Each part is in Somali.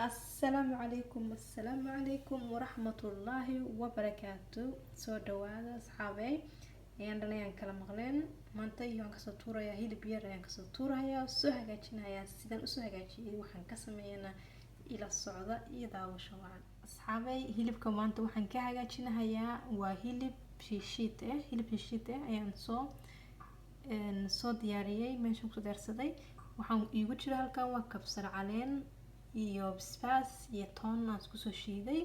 Assalaamu calaykum, assalaamu calaykum waraxmatullaahi wabarakaatu. Soo dhawaada asxaabey. Ayaan dhan ayaan kala maqleen maanta iyo waan kasoo tuurayaa hilib yar, ayaan kasoo tuurayaa, soo hagaajinayaa. Sidaan usoo hagaajiyay waxaan ka sameeyanaa ila socda iyo daawasho wacan, asxaabey. Hilibka maanta waxaan ka hagaajinahayaa waa hilib shiishiid eh. Hilib shiishiid eh ayaan soo diyaariyey, meeshaan kusoo diyaarsaday. Waxaan iigu jira halkan waa kabsar caleen iyo basbaas iyo toon aan isku soo shiiday.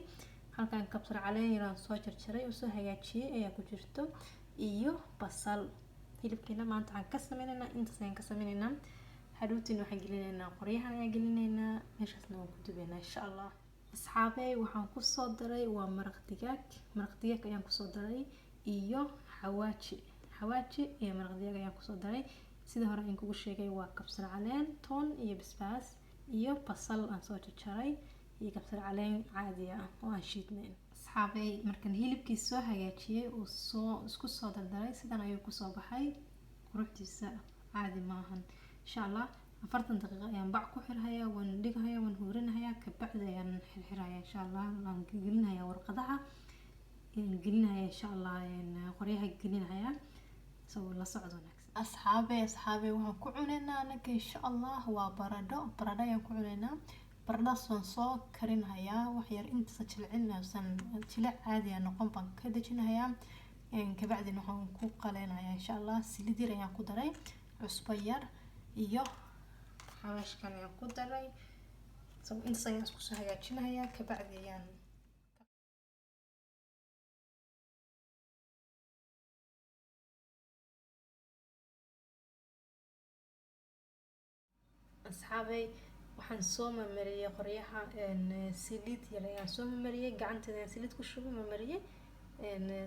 Halkan kabsar caleen yar aan soo jarjaray oo soo hagaajiyey ayaa ku jirto, iyo basal. Hilibkiina maanta waxaan ka sameyneynaa intaas ayaan ka sameyneynaa. Hadhowtiin waxaan gelinaynaa qoryahan ayaan gelinaynaa, meeshaasna waan ku dubaynaa, insha Allah. Asxaabey, waxaan kusoo daray waa maraq digaag. Maraq digaag ayaan kusoo daray iyo xawaaji. Xawaaji iyo maraq digaag ayaan kusoo daray. Sida hore aan kugu sheegay, waa kabsar caleen, toon iyo basbaas iyo basal aan soo jarjaray iyo kabsar caleen caadi ah oo aan shiidnayn. Asxaabey, markaan hilibkii soo hagaajiyey oo soo isku soo dardaray, sidan ayuu kusoo baxay. Quruxdiisa caadi maahan. Insha Allah 40 daqiiqo ayaan bac ku xirhayaa, waan dhigahayaa, waan huurinahayaa, kabacdi ayaan xirxirayaa, insha Allah. Waan gelinahayaa warqadaha ayaan gelinahayaa, insha Allah, qoryaha gelinahayaa. Soo la socod wanaagsan, asxaabe. Asxaabe, waxaan ku cuneynaa anaga, insha Allah, waa baradho. Baradho ayaan ku cuneynaa. Baradhadaas waan soo karinhayaa wax yar, intaasa jilcin san jilic caadi ah noqon baan ka dejinahayaa. Kabacdina waxaan ku qaleynayaa, insha Allah, saliid yar ayaan ku daray, cusbo yar iyo xawaashkan ayaan ku daray. So intaas ayaan isku soo hagaajinahayaa, kabacdi ayaan asxaabey, waxaan soo mamariyey qoryaha. Saliid yar ayaan soo mamariyey, gacanteeda ayaan saliid ku shubay, mamariyey.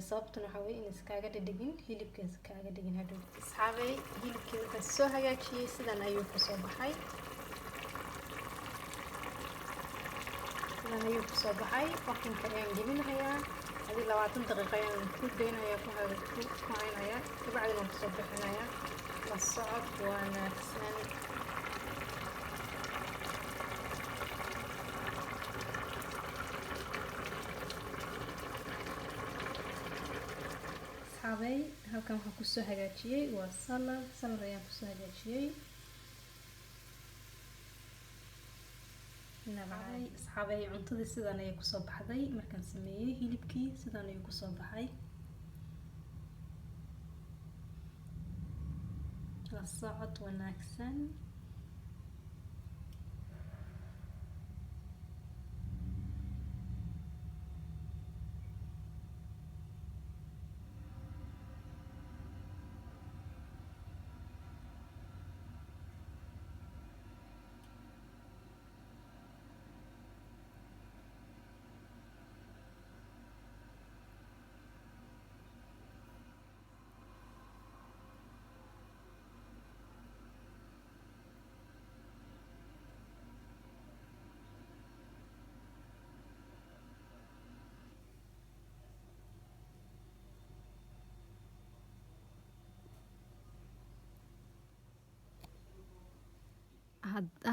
Sababtan waxaa weye in iskaaga dhedhegin hilibka, iskaaga dhegin hadhow. Asxaabey, hilibkii markaan soo hagaajiyey sidan ayuu kusoo baxay, sidan ayuu kusoo baxay. Ovenka ayaan gelinahayaa, adi 20 daqiiqo ayaan ku daynayaa, ku haynayaa, kabacdina waan kusoo bixinayaa. La socod wanaagsan. Asxaabey, halkan waxaan kusoo hagaajiyey waa salad. Salad ayaan kusoo hagaajiyey. Asxaabey, cuntadii sidan ayay kusoo baxday. Markaan sameeyey hilibkii sidan ayuu kusoo baxay. La socod wanaagsan.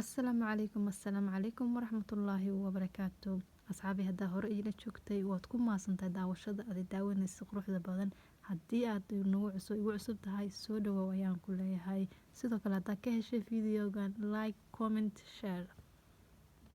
Assalaamu calaykum, assalaamu calaykum waraxmatullaahi wabarakaatu. Asxaabi, haddaa hore iila joogtay, waad ku mahadsantahay daawashada aad daawanaysa quruxda badan. Haddii aad nagu cusub, igu cusub tahay, soo dhawow ayaan ku leeyahay. Sidoo kale haddaa ka heshay videogan, like, comment, share.